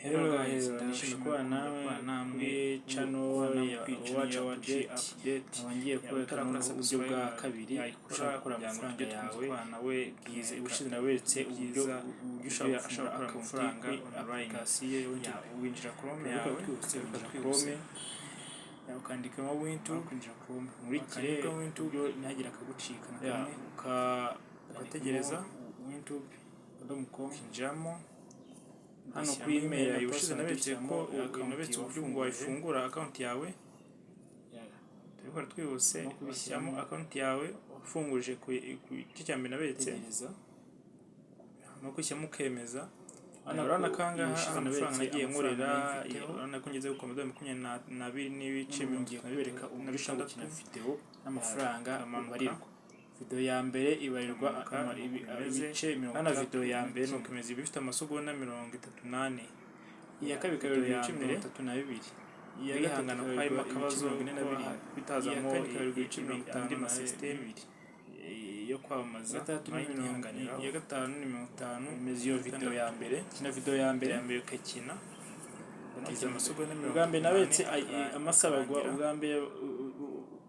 Hello guys, ndashimira kubana nawe kuri channel ya Iwacu Update. Nkaba ngiye kwereka uburyo bwa kabiri ushobora gukora amafaranga yawe nawe bwize. Ubushize naberetse uburyo ushobora gukora amafaranga kuri application ya winjira Chrome yawe, winjira Chrome ukandikamo Wintu, kwinjira Chrome nkurikire uburyo ntihagire akagucika na kamwe, ugategereza wintube.com, ukinjiramo hano kuri email yawe. Ubushize naberetse ko naberetse uburyo wayifungura account yawe, tubikora twihuse. Ushyiramo account yawe ufunguje ku gice cya mbere naberetse, no kwishyiramo ukemeza. Urabona ko aha ngaha amafaranga nagiye nkorera, urabona ko ngeze ku madorari 22 n'ibice 36 video n'amafaranga abarirwa. Video ya mbere ibarirwa ibice mirongo itandatu. Video ya mbere nuko imeze, iba ifite amasegonda 34. Iya kabiri ikabarirwa ibice 32. Iya gatatu ko harimo akabazo bitazamo ibice 50 andi masisiteme yo kwamamaza, iya gatanu ni 50. Imeze iyo video ya mbere, kina video ya mbere ukakina amasegonda mirongo. Ubwa mbere naberetse amasaha baguha,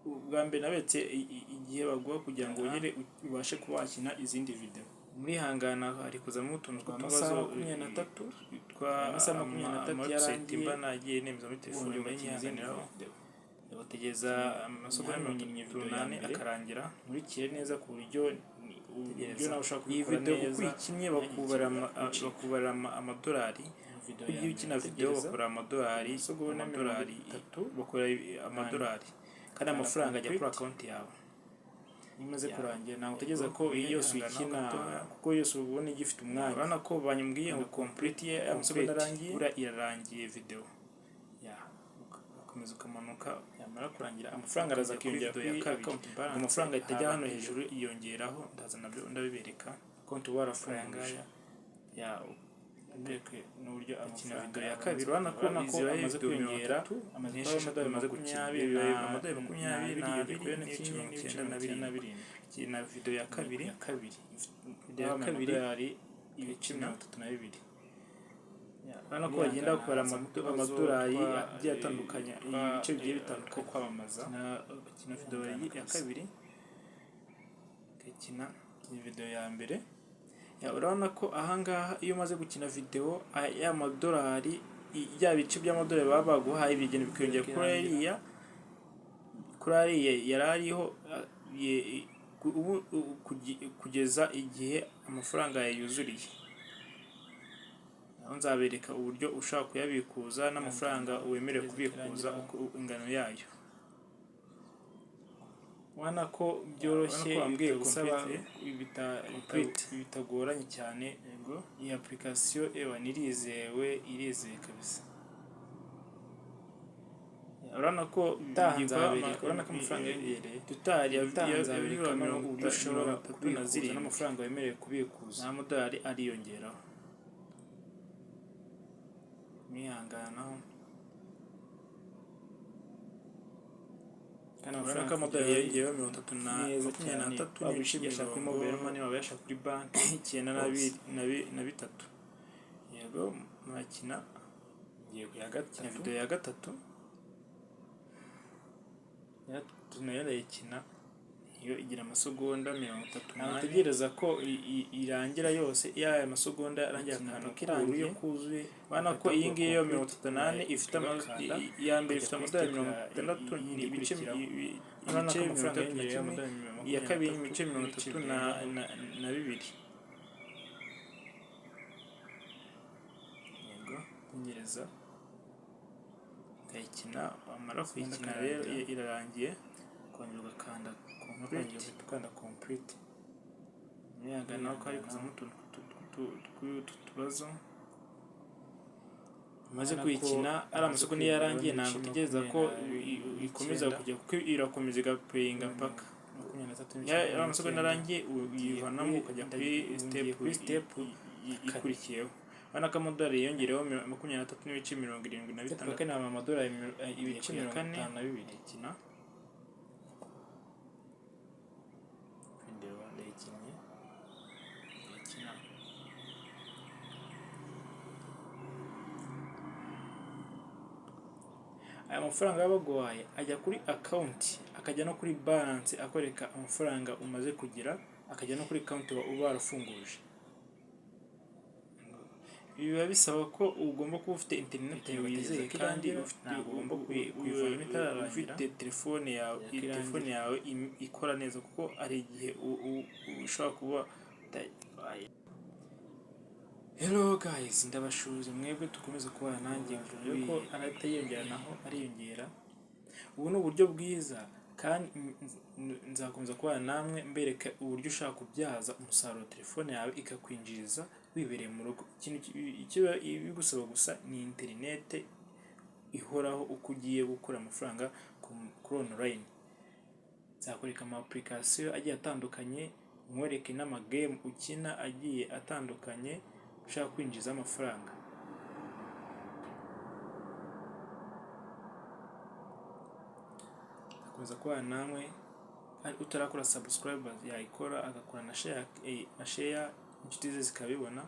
ubwa mbere naberetse igihe baguha kugira ngo wongere ubashe kuba wakina izindi video. Murihangana, hari kuzamo utuntu tw'utubazo 23, twa amasaha 23 yarangiye, mba nagiye nemeza muri telefone, banyihanganiraho. Bategereza amasegonda 34 akarangira. Nkurikire neza ku buryo nawe ushobora iyi kubikora video neza. Uko uyikinnye bakubarira amadolari. Ugiye ukina video bakora amadolari, amadolari bakora amadolari, kandi amafaranga ajya kuri account yawe. Imaze kurangira ntabwo utegereza ko iyi yose uyikina, kuko yose ubona igifite umwanya. Urabona ko banyambwiye ngo complete, ye amasegonda arangiye, buriya irarangiye video. Ugakomeza ukamanuka, yamara kurangira amafaranga araza akiyongera kuri kuri kabiri account balance. Amafaranga ahita ajya hano hejuru yiyongeraho, ndaza nabyo ndabibereka. Konti warafunguje ya mbereke n'uburyo akina amafaranga video ya kabiri. Urabona ko urabona ko amaze kwiyongera, amaze kuba amadorari amaze gukina amadorari 22 n'ibice 97. Kina video ya kabiri, video ya kabiri ibice 32. Urabona ko bagenda bakora amadorari agiye atandukanye, ibice bigiye bitandukanye kwamamaza. Kina video ya kabiri, ukakina video ya mbere. Urabona ko ahangaha iyo umaze gukina video, ya madorari, bya bice by'amadorari baba baguhaye bigenda bikiyongera kuri ariya yari ariho kugeza igihe amafaranga yayuzuriye. Aho nzabereka uburyo ushobora kuyabikuza n'amafaranga wemerewe kubikuza ingano yayo. Ubona ko byoroshye, bitagusaba, bitagoranye cyane. Iyi application ewa irizewe, irizewe kabisa. Urabona ko urabona ko amafaranga yiyongereye. Tutari nzabereka uburyo ushobora kubikuza n'amafaranga wemerewe kubikuza. N'amadorari ariyongeraho. Mwihanganaho. Urabona ko amadorari yiyongeyeho mirongo itatu na 23 n'ibice yashaka kuri mobile money, waba yashaka kuri banki. 9 na bitatu. Yego, murakina. Ngiye ku ya gatatu. Video ya gatatu nayo ndayikina, iyo igira amasegonda 34. Ntabwo utegereza ko irangira yose, iyo aya masegonda arangira akantu kirangiye kuzuye. Urabona ko iyi ngiyi yo 34 ifite, iya mbere ifite amadorari 60 ibice 61, iya kabiri ibice 32. Yego, tegereza ukayikina, wamara kuyikina rero irarangiye, ukongera ugakanda complete, ukanda complete. Mwihanganaho ko hari kuzamo utuntu tw'utubazo. Umaze kuyikina ari amasegonda iyo yarangiye, ntabwo utegereza ko ikomeza kujya, kuko irakomeza igapeyinga mpaka ari amasegonda arangiye, uyivanamo ukajya kuri step ikurikiyeho. Urabona ko amadorari yiyongereyeho 23 n'ibice 76. Kane amadorari ibice 52. Kina video, ndayikinnye, ndayikina. Aya mafaranga baba baguhaye ajya kuri account, akajya no kuri balance akwereka amafaranga umaze kugira, akajya no kuri konti uba warafunguje. Ibi biba bisaba ko ugomba kuba ufite interineti wizeye kandi ntabwo ugomba kuyivanamo itararangira. Ufite telefone yawe, telefone yawe ikora neza, kuko hari igihe ushobora kuba. Hello guys, ndabashuhuje mwebwe dukomeza kubana nanjye ko arahita yiyongera naho ariyongera. Ubu ni uburyo bwiza kandi nzakomeza kubana namwe mbereka uburyo ushaka kubyaza umusaruro telefone yawe ikakwinjiriza wibereye mu rugo. Ikintu kiba bigusaba gusa ni interineti ihoraho uko ugiye gukura amafaranga kuri online. Nzakwereka ama application agiye atandukanye, nkwereke n'ama game ukina agiye atandukanye ushaka kwinjiza amafaranga. Nzakomeza kubana namwe kandi utarakora subscribe yayikora, agakora na share inshuti ze zikabibona.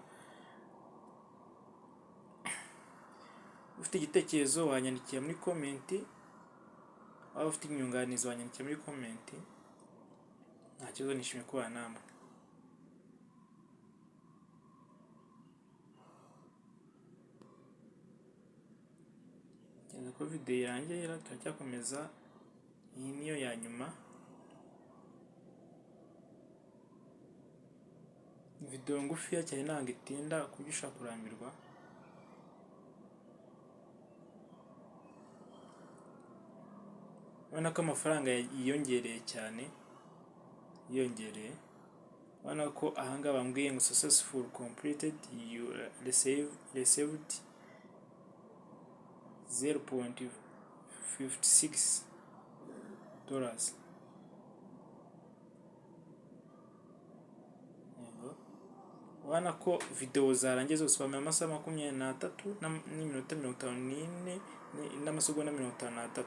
Ufite igitekerezo wanyandikira muri comment, waba ufite inyunganizi wanyandikira muri comment, nta kibazo, nishimiye kubana namwe. Kugeza ko video irangiye turacyakomeza, iyi niyo ya nyuma. Video ngufiya cyane ntabwo itinda ku buryo ushobora kurambirwa. Urabona ko amafaranga yiyongereye cyane, yiyongereye. Urabona ko ahangaha bambwiye ngo "Successful completed, you received $0.56." Yego. Urabona ko video zarangiye zose, bamara amasaha 23 n'iminota 54 n'amasegonda 53.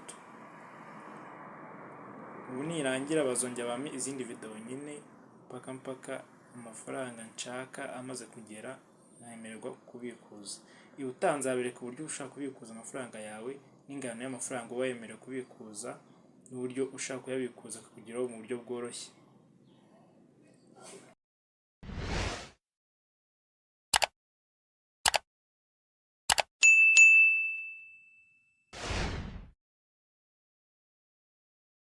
Ubu nirangira bazongera bampe izindi video nyine mpaka mpaka amafaranga nshaka amaze kugera nkemererwa kubikuza. Ubutaha nzabereka uburyo ushobora kubikuza amafaranga yawe n'ingano y'amafaranga uba wemerewe kubikuza n'uburyo ushaka kuyabikuza akakugeraho mu buryo bworoshye.